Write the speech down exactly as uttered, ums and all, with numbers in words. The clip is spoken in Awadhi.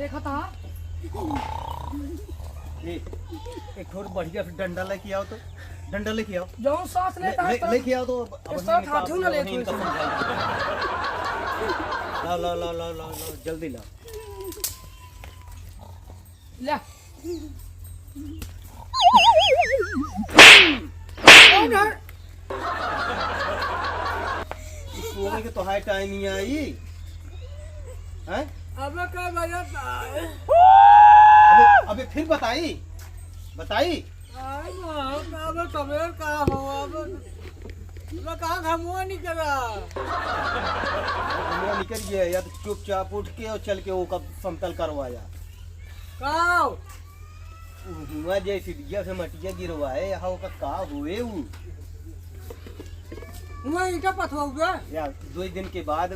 देखा था। ए, एक ठो बढ़िया से डंडा लेके आओ तो, डंडा लेके आओ। जौन सांस ले, लेता है ले, तो लेके आओ तो, अब ये हम सांस इनका, हाथों ना अब ले हम तू इनका इसे। समझाएंगे। लाओ, लाओ, लाओ, जल्दी लाओ। ले। कौन है? सोने के तो हाई टाइम ही आई। हैं? अब का बजा था? अबे, अबे फिर बताई, बताई। आई ना, अब तबीयत का हो, अब, अब कहाँ घमुआ निकला? घमुआ निकल गया, या तो चुपचाप उठ के और चल के वो कब समतल करवाया। का? हुआ जे सीढ़िया से मटिया गिरवाए, यहाँ ओका का हुए उ? हुआ ईंटा पथवा हुआ? या दो दिन के बाद